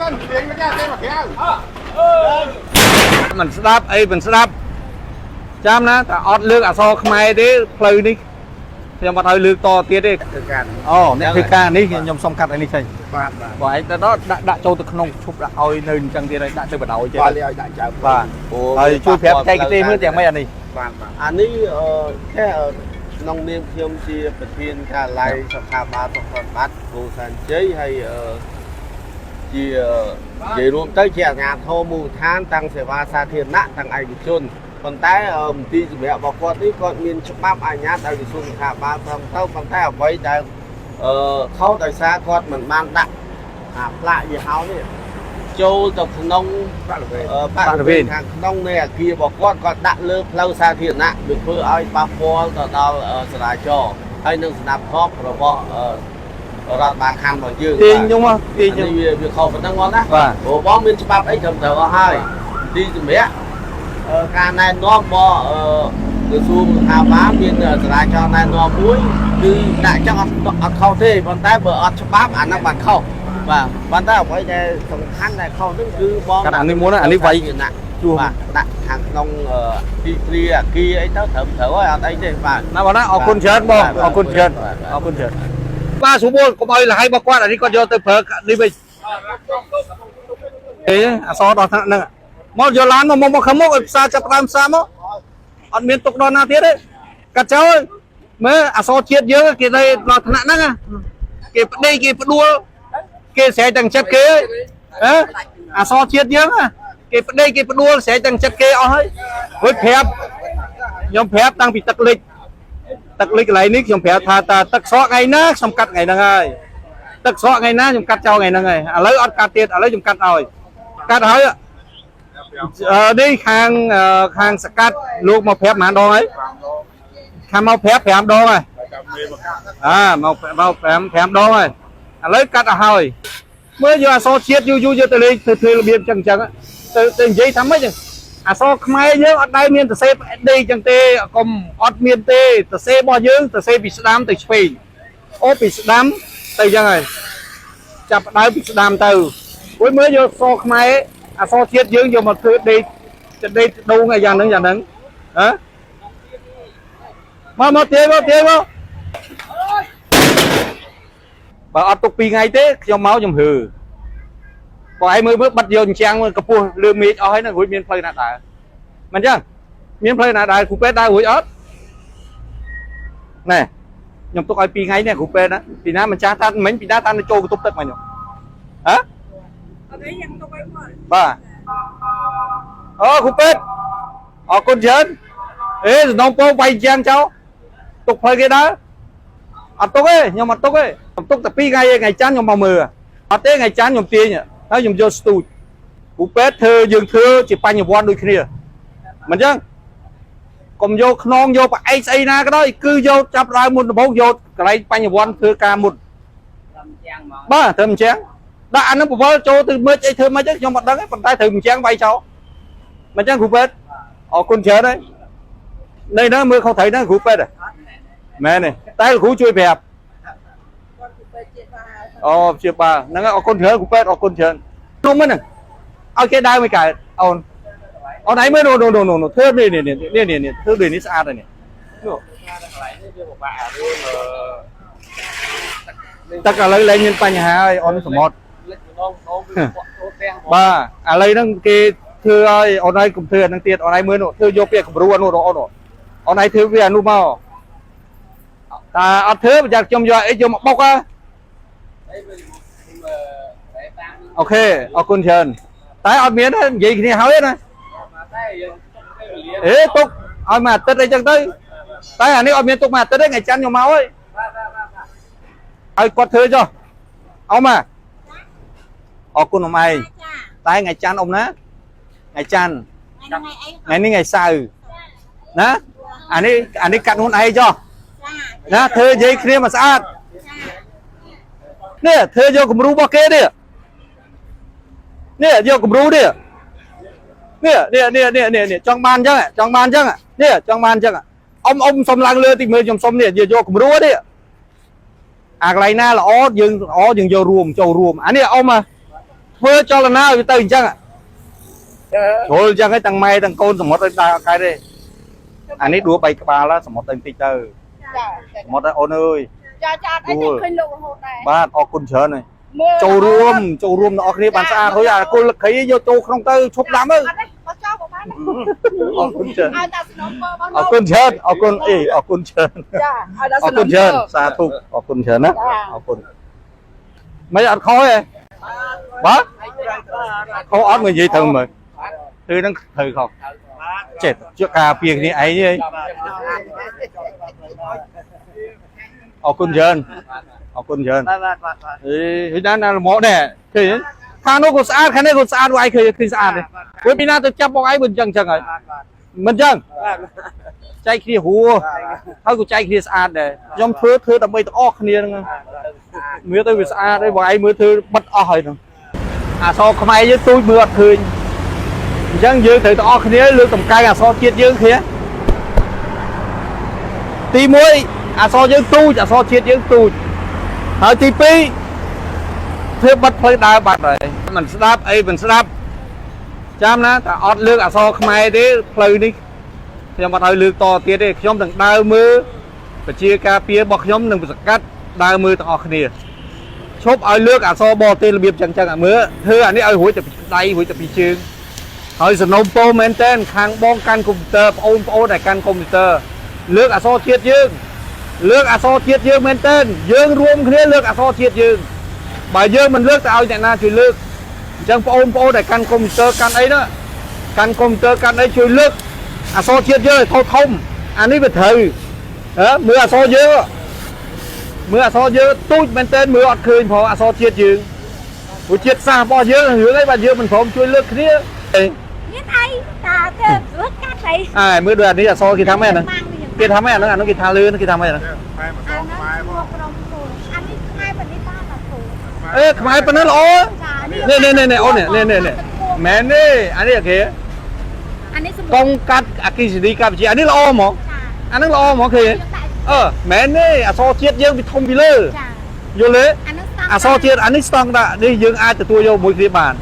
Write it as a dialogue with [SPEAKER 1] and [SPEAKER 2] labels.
[SPEAKER 1] សិនទាញមកចាទេមកក្រៅ
[SPEAKER 2] មិនស្ដាប់អីមិនស្ដាប់ចាំណាតែអត់លើកអក្សរខ្មែរទេផ្លូវនេះខ្ញុំអត់ឲ្យលើកតទៀតទេ
[SPEAKER 1] ធ្វើការ
[SPEAKER 2] អូអ្នកធ្វើការនេះខ្ញុំសុំកាត់ឲ្យនេះចេញ
[SPEAKER 1] បាទបាទ
[SPEAKER 2] បើឯងទៅដល់ដាក់ដាក់ចូលទៅក្នុងឈប់ដាក់ឲ្យនៅអញ្ចឹងទៀតហើយដាក់ទៅបដ ாய் ចេះ
[SPEAKER 1] បាទឲ្យដាក់ចៅ
[SPEAKER 2] បាទហើយជួយប្រាប់ចែកទេសមើលទាំងម៉េចអានេះ
[SPEAKER 1] បាទបាទ
[SPEAKER 3] អានេះអឺចេះក្នុងនាមខ្ញុំជាប្រធានការិយាល័យសុខាបាលសុខសម្បត្តិគូសានជ័យហើយអឺជានិយាយរួមទៅជាអាជ្ញាធរមូលដ្ឋានតាំងសេវាសាធារណៈទាំងឯកជនប៉ុន្តែមន្ទីរសម្រាប់របស់គាត់នេះគាត់មានច្បាប់អាជ្ញាដោយក្រសួងសុខាបាលត្រឹមត្រូវប៉ុន្តែអ្វីដែលអឺខុសដោយសារគាត់មិនបានដាក់អាផ្លាកយីហោនេះចូលទៅក្នុង
[SPEAKER 1] បរិវេណ
[SPEAKER 3] បរិវេណខាងក្នុងនៃអគាររបស់គាត់គាត់ដាក់លើផ្លូវសាធារណៈវាធ្វើឲ្យប៉ះពាល់ទៅដល់ចរាចរណ៍ហើយនឹងស្ដាប់ធ្នាប់របស់រដ្ឋបាលខណ្ឌរបស់យើង
[SPEAKER 2] ទាញខ្ញុំមកទាញខ្ញុំ
[SPEAKER 3] នេះវាខុសប៉ុណ្ណឹងបងណា
[SPEAKER 2] បាទ
[SPEAKER 3] ព្រោះបងមានច្បាប់អីត្រឹមត្រូវអស់ហើយទីសម្រាប់ការណែនាំរបស់ក្រសួងសុខាភិបាលមានចរាចរណ៍ណែនាំមួយគឺដាក់ចឹងអត់អត់ខុសទេប៉ុន្តែបើអត់ច្បាប់អាហ្នឹងបានខុសបាទប៉ុន្តែអ្វីដែលសំខាន់ដែលខុសហ្នឹងគឺបង
[SPEAKER 2] កាត់អានេះមុនណាអានេះវាយ
[SPEAKER 3] ណា
[SPEAKER 2] ជួស
[SPEAKER 3] បាទដាក់ខាងក្នុងទីធ្លាអាគារអីទៅត្រឹមត្រូវហើយអត់អីទេបាទ
[SPEAKER 2] ណាបងណាអរគុណច្រើនបងអរគុណច្រើនអរគុណច្រើនបាទស្រួលកុំឲ្យលហើយរបស់គាត់អានេះគាត់យកទៅប្រើនេះវិញអេអសរដល់ថ្នាក់ហ្នឹងមកយកឡានមកមកខាងមុខឲ្យផ្សារចាប់ផ្ដើមផ្សារមកអត់មានទុកដល់ណាទៀតទេកាត់ចោលមើលអសរជាតិយើងគេនៅដល់ថ្នាក់ហ្នឹងគេប្តីគេផ្ដួលគេស្រែកទាំងចិត្តគេហ៎អសរជាតិយើងគេប្តីគេផ្ដួលស្រែកទាំងចិត្តគេអស់ហើយរួចប្រាប់ខ្ញុំប្រាប់តាំងពីទឹកលិច ទឹកលិចកន្លែងនេះខ្ញុំប្រាប់ថាតើទឹកស្រកថ្ងៃណាខ្ញុំកាត់ថ្ងៃហ្នឹងហើយទឹកស្រកថ្ងៃណាខ្ញុំកាត់ចោលថ្ងៃហ្នឹងហើយឥឡូវអត់កាត់ទៀតឥឡូវខ្ញុំកាត់ឲ្យកាត់ហើយអឺនេះខាងខាងសកាត់លោកមកប្រាប់ប៉ុន្មានដងហើយខាងមកប្រាប់5ដងហើយអាមកមក5 5ដងហើយឥឡូវកាត់ឲ្យហើយមើលយកអសរជាតិយូរយូរយកទៅលេងធ្វើធ្វើរបៀបចឹងចឹងទៅទៅនិយាយថាម៉េចចឹងអសរខ្មែរយើងអត់ដែលមានសរសេរដេកចឹងទេកុំអត់មានទេសរសេររបស់យើងសរសេរពីស្ដាំទៅឆ្វេងអូពីស្ដាំទៅចឹងហើយចាប់ផ្ដើមពីស្ដាំទៅអូយមើលយកអសរខ្មែរអសរជាតិយើងយកមកធ្វើដេកទៅដេកដងអីយ៉ាងហ្នឹងយ៉ាងហ្នឹងហ៎មកមកទាយមកទាយមកបើអត់ទុក2ថ្ងៃទេខ្ញុំមកខ្ញុំហឺ បងឯងមើលមើលបាត់យកអញ្ចាំងមើលកម្ពស់លើមេឃអស់ហើយហ្នឹងរួចមានផ្លូវណាដើរមិនអញ្ចឹងមានផ្លូវណាដើរគ្រូពេទ្យដើររួចអត់ណែខ្ញុំទុកឲ្យ2ថ្ងៃនេះគ្រូពេទ្យណាពីណាម្ចាស់តាមិញពីណាតានៅចូលបន្ទប់ទឹកមកខ្ញុំហ៎
[SPEAKER 4] អត់អីយ៉ាងទុកឲ្យមក
[SPEAKER 2] បាទអូគ្រូពេទ្យអរគុណច្រើនអេសំណងពោវាយអញ្ចាំងចោលទុកផ្លូវគេដើរអត់ទុកទេខ្ញុំអត់ទុកទេខ្ញុំទុកតែ2ថ្ងៃឯងថ្ងៃច័ន្ទខ្ញុំមកមើលអត់ទេថ្ងៃច័ន្ទខ្ញុំទាញហើយខ្ញុំយកស្ទូច គ្រូពេទ្យធ្វើយើងធ្វើជាបញ្ញវន្តដូចគ្នាមិនអញ្ចឹងកុំយកខ្នងយកផ្អែកស្អីណាក៏ដោយគឺយកចាប់ដើមមុនដំបូងយកកន្លែងបញ្ញវន្តធ្វើការមុនបាទធ្វើអញ្ចឹងដាក់អានឹងពវល់ចូលទៅមើលអីធ្វើមិនអីខ្ញុំអត់ដឹងទេប៉ុន្តែត្រូវអញ្ចឹងវាយចោលមិនអញ្ចឹងគ្រូពេទ្យអរគុណច្រើនហើយនៅហ្នឹងមើលខុសត្រូវហ្នឹងគ្រូពេទ្យមែនទេតែគ្រូជួយប្រាប់
[SPEAKER 4] គាត់ទៅពេទ្យជាតិបាល
[SPEAKER 2] អូព្យាបាលហ្នឹងហើយអរគុណច្រើនគ្រូពេទ្យអរគុណច្រើននំហ្នឹងឲ្យគេដើរមិនកើតអូនអូនឯងមើលនោះនោះនោះនោះធ្វើនេះនេះនេះនេះនេះធ្វើដូចនេះស្អាតហើយនេះនោះ
[SPEAKER 1] កន្លែងនេះវាពិបាករឿង
[SPEAKER 2] ទឹកឥឡូវលែងមានបញ្ហាហើយអូនសមុទ្រ
[SPEAKER 1] លិចម្ដងម្ដងវាបក់ចូលផ្ទះ
[SPEAKER 2] បាទឥឡូវហ្នឹងគេធ្វើឲ្យអូនឯងកុំធ្វើអាហ្នឹងទៀតអូនឯងមើលនោះធ្វើយកពាក្យគំរូអានោះអូនអូនឯងធ្វើវាអានោះមកតាអត់ធ្វើប្រយ័ត្នខ្ញុំយកអីយកមកបុកហ៎អូខេអរគុណច្រើនតែអត់មានទេនិយាយគ្នាហើយណា
[SPEAKER 1] តែយើងទុកពេលវេលា
[SPEAKER 2] អេទុកឲ្យមួយអាទិត្យអីចឹងទៅតែអានេះអត់មានទុកមួយអាទិត្យទេថ្ងៃច័ន្ទខ្ញុំមកហើយឲ្យគាត់ធ្វើចុះអ៊ំអាអរគុណអ៊ំឯង
[SPEAKER 4] ចា
[SPEAKER 2] តែថ្ងៃច័ន្ទអ៊ំណាថ្ងៃច័ន្ទ
[SPEAKER 4] ថ្ងៃអី
[SPEAKER 2] ថ្ងៃនេះថ្ងៃសៅរ៍ណាអានេះអានេះកាត់ខ្លួនឯងចុះ
[SPEAKER 4] ចា
[SPEAKER 2] ណាធ្វើនិយាយគ្នាមកស្អាត
[SPEAKER 4] ចា
[SPEAKER 2] នេះធ្វើយកគំរូរបស់គេនេះនេះយកគំរូនេះនេះនេះនេះនេះនេះនេះចង់បានអញ្ចឹងចង់បានអញ្ចឹងនេះចង់បានអញ្ចឹងអ៊ំអ៊ំសុំឡើងលើតិចមើលខ្ញុំសុំនេះយកគំរូនេះអាកន្លែងណាល្អយើងល្អយើងយករួមចូលរួមអានេះអ៊ំ ធ្វើចលនាឲ្យវាទៅអញ្ចឹងជ្រុលអញ្ចឹងឯងទាំងម៉ែទាំងកូនសមុទ្រឲ្យដើរអត់កើតទេអានេះដួលបីក្បាលសមុទ្រទៅបន្តិចទៅ
[SPEAKER 4] ចា
[SPEAKER 2] សមុទ្រអូនអើយ
[SPEAKER 4] ចាចាអីតែឃើញលោករហូតដែរ
[SPEAKER 2] បាទអរគុណច្រើនហើយ
[SPEAKER 4] មើល
[SPEAKER 2] ចូលរួមចូលរួមទាំងអស់គ្នាបានស្អាតហើយអាគុលខីយកចូលក្នុងទៅឈប់ដាំទៅ
[SPEAKER 4] អត់ទេអត់ចោលប្រហែល
[SPEAKER 2] អរគុណច្រើន
[SPEAKER 4] ឲ្យតែសំណពររបស់
[SPEAKER 2] អរគុណច្រើនអរគុណអីអរគុណច្រើន
[SPEAKER 4] ចាឲ្យតែ
[SPEAKER 2] អរគុណច្រើនសាធុអរគុណច្រើនណាអរគុណមិនអត់ខុសទេបាទខុសអត់មកនិយាយត្រូវមើលគឺនឹងត្រូវខុសចេះជាការពារគ្នាឯងទេអរគុណច្រើនអរគុណច្រើន
[SPEAKER 1] បាទបាទបាទ
[SPEAKER 2] អេហើយណាណាមកដែរឃើញខាងនោះក៏ស្អាតខាងនេះក៏ស្អាតវាយឃើញឃើញស្អាតទេព្រោះពីណាទៅចាប់បងឯងមិនចឹងចឹងហើយមិនចឹងចែកគ្នាហួហើយក៏ចែកគ្នាស្អាតដែរខ្ញុំធ្វើធ្វើដើម្បីទាំងអស់គ្នាហ្នឹងមើលទៅវាស្អាតហើយបងឯងមើលធ្វើបិទអស់ហើយហ្នឹងអក្សរខ្មែរយើងទូចមើលអត់ឃើញអញ្ចឹងយើងត្រូវទាំងអស់គ្នាលើកតម្កើងអក្សរជាតិយើងគ្នាទី1អក្សរយើងទូចអក្សរជាតិយើងទូចហើយទី2ធ្វើបិទផ្លូវដើរបាត់ហើយមិនស្ដាប់អីមិនស្ដាប់ចាំណាតែអត់លើកអក្សរខ្មែរទេផ្លូវនេះខ្ញុំអត់ឲ្យលើកតទៀតទេខ្ញុំនឹងដើរមើលប្រជាការពាររបស់ខ្ញុំនឹងសកាត់ដើរមើលទាំងអស់គ្នាឈប់ឲ្យលើកអក្សរបរទេសរបៀបចឹងចឹងអាមើលធ្វើអានេះឲ្យរួចតែពីដៃរួចតែពីជើងហើយសំណូមពរមែនតើខាងបងកាន់កុំព្យូទ័របងប្អូនដែលកាន់កុំព្យូទ័រលើកអក្សរជាតិយើងលើកអក្សរជាតិយើងមែនតើយើងរួមគ្នាលើកអក្សរជាតិយើងបើយើងមិនលើកទៅឲ្យអ្នកណាជួយលើកអញ្ចឹងបងប្អូនដែលកាន់កុំព្យូទ័រកាន់អីនោះកាន់កុំព្យូទ័រកាន់អីជួយលើកអក្សរជាតិយើងឲ្យធំធំអានេះវាត្រូវហ៎មើលអក្សរយើងមើលអក្សរយើងទូចមែនតើមើលអត់ឃើញផងអក្សរជាតិយើងព្រោះជាតិសាសន៍របស់យើងរឿងអីបាទយើងមិនព្រមជួយលើកគ្នាអេ
[SPEAKER 4] មានអីតាធ្វើរត់កាត់អី
[SPEAKER 2] អើមើលដូចអានេះអក្សរគេថាម៉េចអាហ្នឹងគេថាម៉េចអាហ្នឹងអាហ្នឹងគេថាលឿនគេថាម៉េចអាហ្នឹង
[SPEAKER 4] អាហ្នឹងមកក្រុមគូអានេះខ្មែរប៉ុណ្នេះបានតាគូ
[SPEAKER 2] អេខ្មែរប៉ុណ្ណឹងល្អ
[SPEAKER 4] ចា
[SPEAKER 2] នេះនេះនេះអូននេះនេះនេះមែនទេអានេះគេ
[SPEAKER 4] អានេះសម្
[SPEAKER 2] កងកាត់អគិសនីកម្ពុជាអានេះល្អហ្មង
[SPEAKER 4] ចា
[SPEAKER 2] អាហ្នឹងល្អហ្មងគេអឺមែនទេអក្សរជាតិយើងវាធំពីលើ
[SPEAKER 4] ចា
[SPEAKER 2] យល់ទេ
[SPEAKER 4] អាហ្នឹងស្តង់
[SPEAKER 2] អក្សរជាតិអានេះស្តង់ដានេះយើងអាចទទួលយកមួយគ្នាបាន